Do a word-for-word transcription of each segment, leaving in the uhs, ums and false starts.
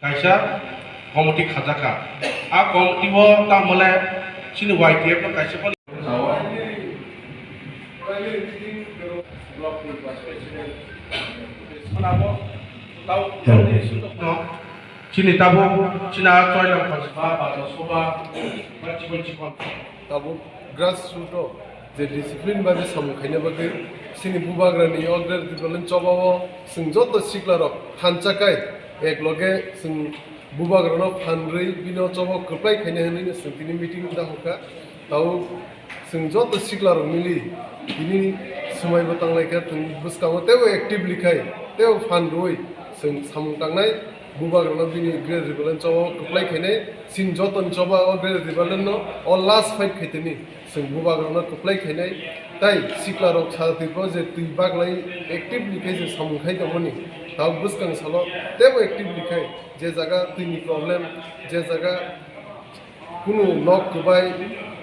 Kaisa committee khajakha. A committee o tamole chini Y T F no kaisa Chini tabuk chini a choilang phansi ba bajo soba ba chikon chikon. Tabuk grassroot o je discipline bai samung khaina bagwi chini bubagrani o greater Tipraland chobao chwng joto siklarok thansa kai ek loge chwng bubagrano phan rwi bino chobo kwplai khaina hwnwi chwng tini meeting dahoka. Tabuk chwng joto siklarok mili tini swmaibo tanglaikha, chwng bwskango teibo actively khai teibo phan rwi chwng samung tangnai. Bubagrano bini greater Tipraland chobao kwplai khainai, chini jotoni choba o greater Tipraland no o last fight khaitani chwng bubagrano kwplai khainai. Tai siklarok sal twipro je twi baglai actively khai je samung khai tongmani, tabuk bwskang salo teibo actively khai je jaga twini problem, je jaga kunu nok kwbai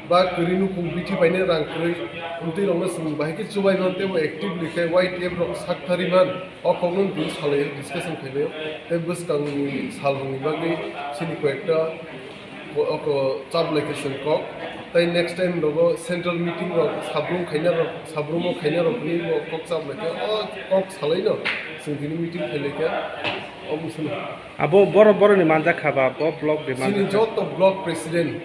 ba kwrwi nukhung bithi baine rang kwrwi, amtwi rokno chwng bahai khe chubai man teibo actively khe Y T F rok sak thari man, o kokno twi salai discussion khainai tei bwskangni sal rokni bagwi chini koyekta o, oko chaplai khe chwng kok tei next time rogo central meeting rok sabrum khaina rok sabrumo khaina rokni bo kok chaplai khe o kok salaino chwng tini meeting khailai khe omo chwng. Abo boro boroni manjak kha ba, bo block ni chini manjak kha. Joto block president,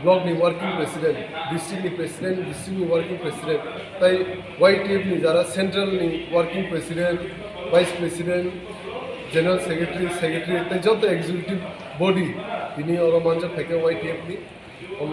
block ni working president, district ni president, district ni working president, tai Y T F ni jara central ni working president, vice president, general secretary, secretary, tai joto executive body tini oro manjak phaikha Y T F ni. Om,